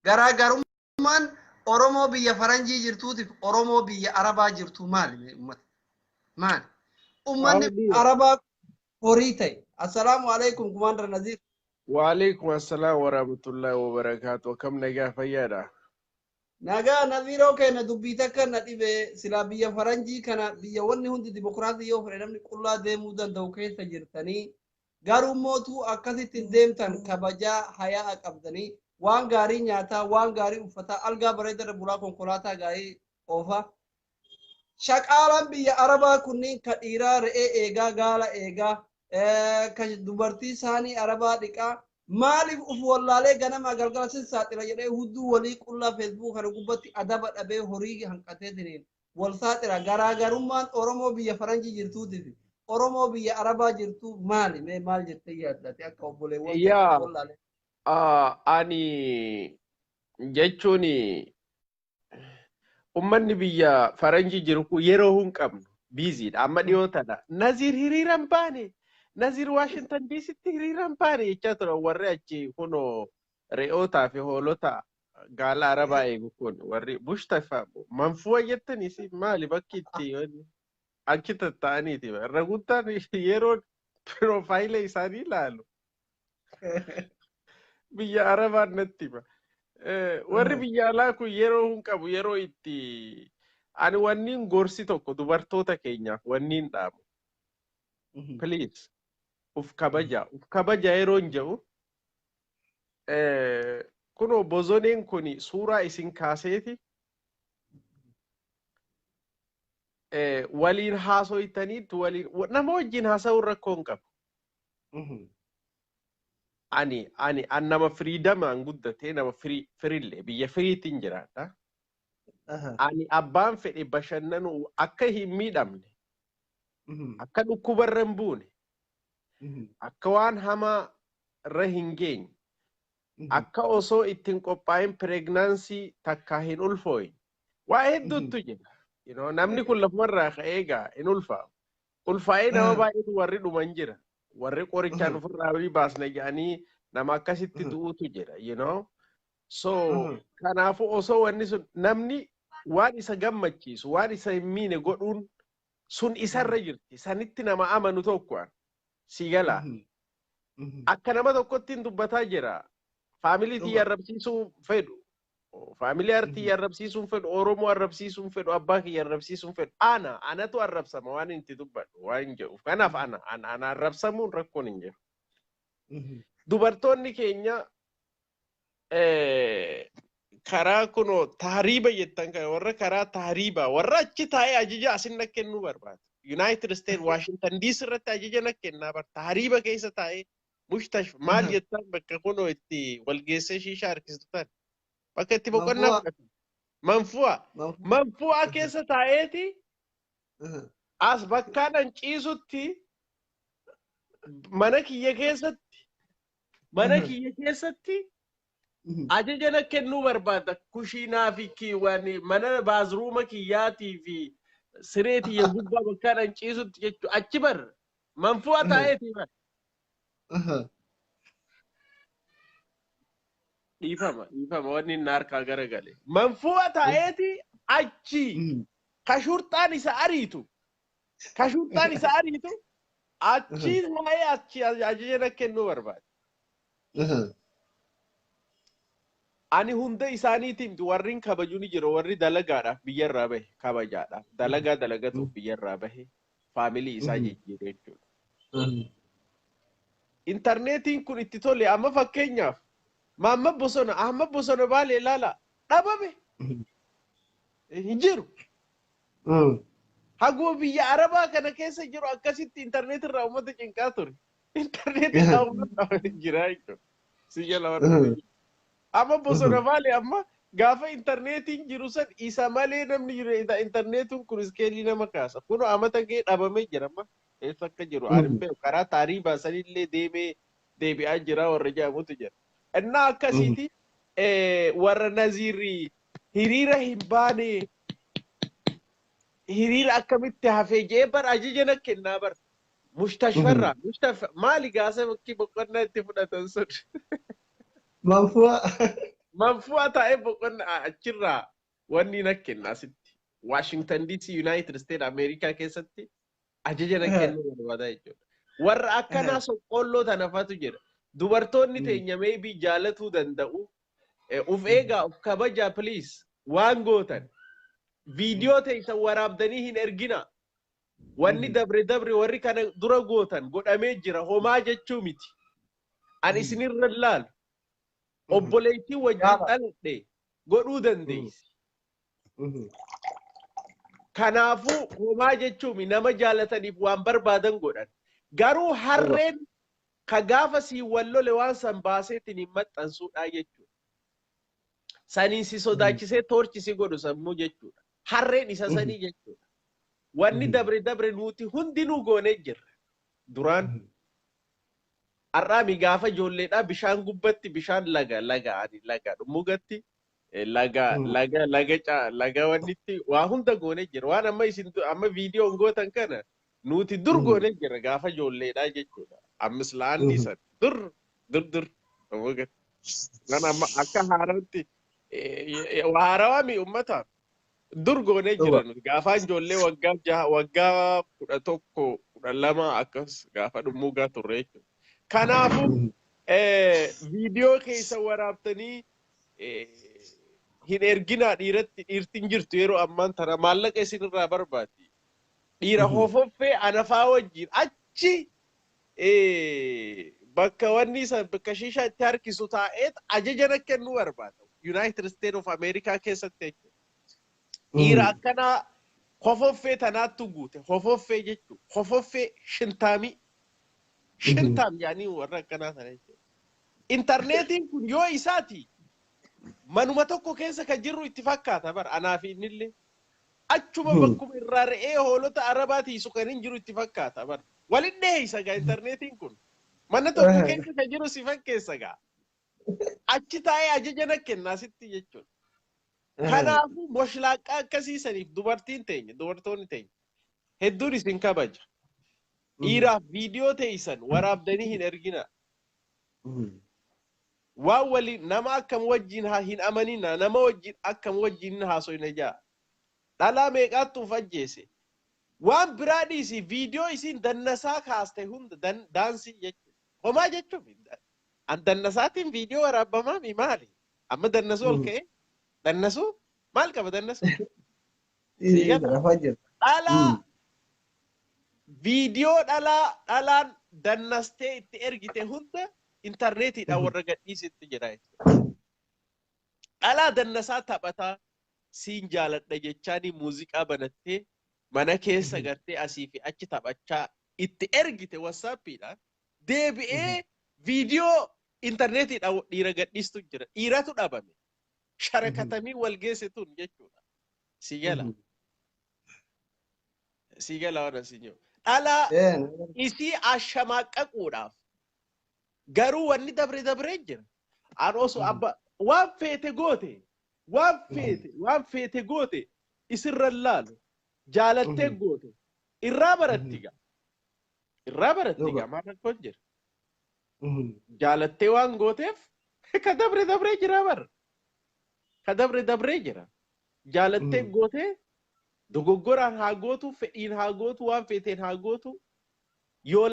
Garaagarummaan Oromoo biyya faranjii jirtuutiif Oromoo biyya Arabaa jirtuu maali mee ummata? Maali? Ummanni Arabaa horii ta'e. Assalaamu alaikum Kumaandar Naziir. Waalaikum assalam warahmatullahi wabarakatuh. Akkam nagaa fayyaadha? Nagaa Naziiroo keenya dubbii takka na dhibe silaa biyya faranjii kana biyya wanni hundi dimokiraasii yoo fedhe namni qullaa deemuu danda'u keessa jirtanii garuu mootuu akkasitti hin deemtan kabajaa haya'a qabdanii waan gaarii nyaataa waan gaarii uffataa algaa bareeda irra bulaa konkolaataa gaarii oofa. Shaqaalaan biyya Arabaa kunniin ka dhiiraa re'ee eegaa gaala eegaa ka dubartii saanii Arabaa dhiqaa maaliif uf wallaalee ganamaa galgala sin saaxila jedhee hudduu walii qullaa feesbuuk kana gubbatti adaba dhabee horii hanqateetiniin wal saaxila garaagarummaan Oromoo biyya faranjii jirtuutii fi Oromoo biyya Arabaa jirtuu maali mee maal jettee yaaddate akka obboleewwan keenya Yaa uf wallaalee. ani jechuun Ummanni biyya faranjii jiru kun yeroo hin qabnu biiziidha. Amma dhiyoo tana Naziir hiriira hin baane Naziir Waashintan DCtti hiriira hin baane jechaa turan warri achi kunoo re'ootaa fi hoolota gaala arabaa eegu kun warri bushtafa manfuwa jettanii si maali bakki itti wanni achi tatta'aniiti irra guddaan yeroo piroofaayila isaanii ilaalu biyya arabaan natti hima. Warri biyya alaa kun yeroo hin qabu yeroo itti ani wanniin gorsi tokko dubartoota keenyaaf wanniin dhaamu. Please uf kabaja uf kabaja yeroo hin jedhu kunoo bozoneen kun suuraa isin kaaseeti waliin haasoytaniitu waliin nama wajjin haasa'uun rakkoo hin qabu. Ani ani an nama firiidamaan guddatee nama firii firillee biyya firiitiin jiraadha. Ani abbaan fedhe bashannanuu akka hin miidhamne, akka dhukkubarra hin buune, akka waan hamaa irra hin geenye, akka osoo itti hin qophaa'in pireegnaansii takkaa hin ulfooyin. Waa hedduutu jira. You know, namni kun lafumarraa ka'ee egaa hin ulfaa'u. Ulfaa'ee nama baay'eetu warri dhuman jira. Warri qorichaan ofirraa olii baasna jedhanii nama akkasitti du'uutu jira. You know? So kanaafuu osoo wanni sun namni waan isa gammachiisu waan isa hin miine godhuun sun isarra jirti. Sanitti nama amanu tokko an. Si galaa. Akka nama tokkotti hin dubbataa jira. Faamilii tiyya arrabsiisuu fedhu. Faamilii artii arrabsiisuun fedhu, Oromoo arrabsiisuun fedhu, abbaa kiyya arrabsiisuun fedhu. Ana, anatu arrabsama waan inni dubbadhu, waan hin jedhuuf. Kanaaf ana, ana, ana arrabsamuun rakkoon hin jiru. Dubartoonni keenya karaa kunoo tahriiba jettan kana warra karaa tahriibaa warra achi taa'ee ajaja asin na kennuu barbaada. United States Washington DC irratti ajaja na kennaa bar tahriiba keessa taa'ee Mushtash maal jettaan bakka kunoo itti wal geessee shiishaa harkistu tan. Bakka itti boqonnaa Manfu'a. fudhatan. Manfu'a. Manfu'a. Manfu'a keessa taa'eeti as bakkaan ciisutti mana kiyya keessatti mana kiyya keessatti ajaja na kennuu barbaada kushiinaa fi waan mana baazruuma kiyyaatii fi siree tiyya gubbaa bakkaan ciisutti jechuudha achi bar manfu'a taa'eeti bar. Dhiifama, dhiifama wanni inni harkaa garagale. Manfu'a taa'eeti achi ka shurxaan isa ariitu, ka shurxaan isa ariitu achi taa'ee achi ajaja na kennuu barbaade. Ani hunda isaaniitiin miti warri kabaju ni jiru warri dalagaadhaaf biyyarraa bahe kabajaadhaaf dalagaa dalagatuuf biyyarraa bahe faamilii isaa jijjiiru jechuudha. Intarneetiin kun itti tole amma fakkeenyaaf Maamma Bosona Ahmad Bosona Baalee ilaala dhabame hin jiru. Haguma biyya Arabaa kana keessa jiru akkasitti intarneet irraa uummata cinqaa ture. Intarneet irraa uummata jira jechuudha. Si jala warra. Amma Bosona Baalee amma gaafa intarneetiin jiru san isa malee namni jiru intarneetiin kun iskeelii nama kaasa. Kunoo amata gahee dhabamee jira amma. Eessa akka jiru ani hin beeku. Karaa taarii baasanillee deemee deebi'aa jira warra jedhamutu jira. Innaa akkasiiti warra Naziirri hiriira hin baane hiriira akkamitti hafee jee bar ajaja na kennaa bar. Mushtashfarraa mushtaf maali gaasa bakki boqonnaa itti fudhatan sun. Manfu'a. Manfu'a taa'ee boqonnaa achirraa wanni na kenna asitti. Washington DC, United States America keessatti ajaja na kennuu barbaada jechuudha. Warra akkanaa soqqoolloo tanafatu jira. Dubartoonni teenya maybe jaalatuu danda'u. Uf eegaa, uf kabajaa, please, waan gootan. Viidiyoo teessan waraabdanii hin ergina. Wanni dabre dabre, warri kana dura gootan godhamee jira, homaa jechuu miti. Ani isinirra laalu. Obboleettii wajjin dhaladhe godhuu dandeessi. Kanaafuu homaa jechuun nama jaalataniif waan barbaadan godhan. Garuu harreen ka gaafa siin wal lole waan san baaseetiin hin maxxansuudha jechuudha. Saniin si sodaachisee toorchi si godhu sammuu jechuudha. Harreen isa sanii jechuudha. Wanni dabre dabre, nuti hundinuu goonee jirra. Duraan har'aami gaafa ijoolleedhaa bishaan gubbatti, bishaan laga laga ani laga dhumugatti laga laga laga laga wannitti waa hunda goonee jira. Waan amma isin amma viidiyoon gootan kana nuti dur goonee jira gaafa ijoolleedhaa jechuudha. Ammas laandii san dur dur dur dhumugatti. Waan amma akka haaraatti haarawaa uummataaf dur goonee jira nuti gaafa ijoollee waggaa 6, waggaa 11, 12 akkas gaafa dhummuugaa turre jechuudha. Kanaafuu viidiyoo keessa waraabtanii hin erginaa dhiiratti. Dhiirtiin jirtu yeroo ammaan tana maallaqa isinirraa barbaaddi. Dhiira hofoffee anafaa wajjin achi bakka wanni isa bakka shiishaa itti harkisu taa'eet ajaja na kennuu barbaada. United States of America keessatti jechuudha. Dhiira akkanaa hofoffee tanaattu guute, hofoffee jechuudha. Hofoffee shintaamii. Shintaam yaanii warra akkanaa sana jechuudha. Intarneetiin kun yoo isaati manuma tokko keessa kan jirru itti fakkaata bara anaa fi innillee. Achuma bakkuma irraa re'ee hoolota arabaa tiisu kan hin jiru itti fakkaata bara. Walin dheeysa gaa intarneetiin kun. Mana tokko keessa kan jiru si fakkeessa gaa. Achi taa'ee ajaja na kennaa sitti jechuudha. Kanaafuu moshlaaqqaa akkasiisaniif dubartiin teenya, dubartoonni teenya hedduun isin kabaja. Dhiiraaf viidiyoo teessan waraabdanii hin ergina. Waan waliin nama akkam wajjin hin amanina, nama wajjin akkam wajjin haasoyna jaa. Dhalaa meeqaattu uf ajjeese. Waan biraa dhiisi, viidiyoo isiin dannasaa kaaste hunda, daansii jechuudha. Homaa jechuun an dannasaatiin viidiyoo waraabamaa mi maali? Amma dannasuu ol ka'ee dannasuu maal qaba dannasuu? Dhalaa viidiyoo dhalaa dhalaan dannastee itti ergite hunda intarneetiidhaan warra gadhiisitti jira jechuudha. Dhalaa dannasaa taphataa siin jaaladha jechaanii muuziqaa banattee mana keessa gartee asii fi achi taphachaa itti ergite WhatsAppiidhaan deebi'ee viidiyoo intarneetiidhaan dhiira gadhiistu jira. Dhiiratu dhabame. Sharakatamii wal geesse tun jechuudha. Si gala. Si gala waan asii jiru. Dhalaa isii ashamaaqaquudhaaf garuu wanni dabre dabree jira. An osoo abba waan feete goote, waan feete waan feete goote isirra laalu, jaalattee goote, irraa baratti gaa. Irraa baratti gaa, maal rakkoon jira. Jaalattee waan gooteef ka dabre dabree jira bara. Ka dabre dabree jira. Jaalattee gootee dogoggoraan haa gootu, fedhiin haa gootu, waan feeteen haa gootu yoo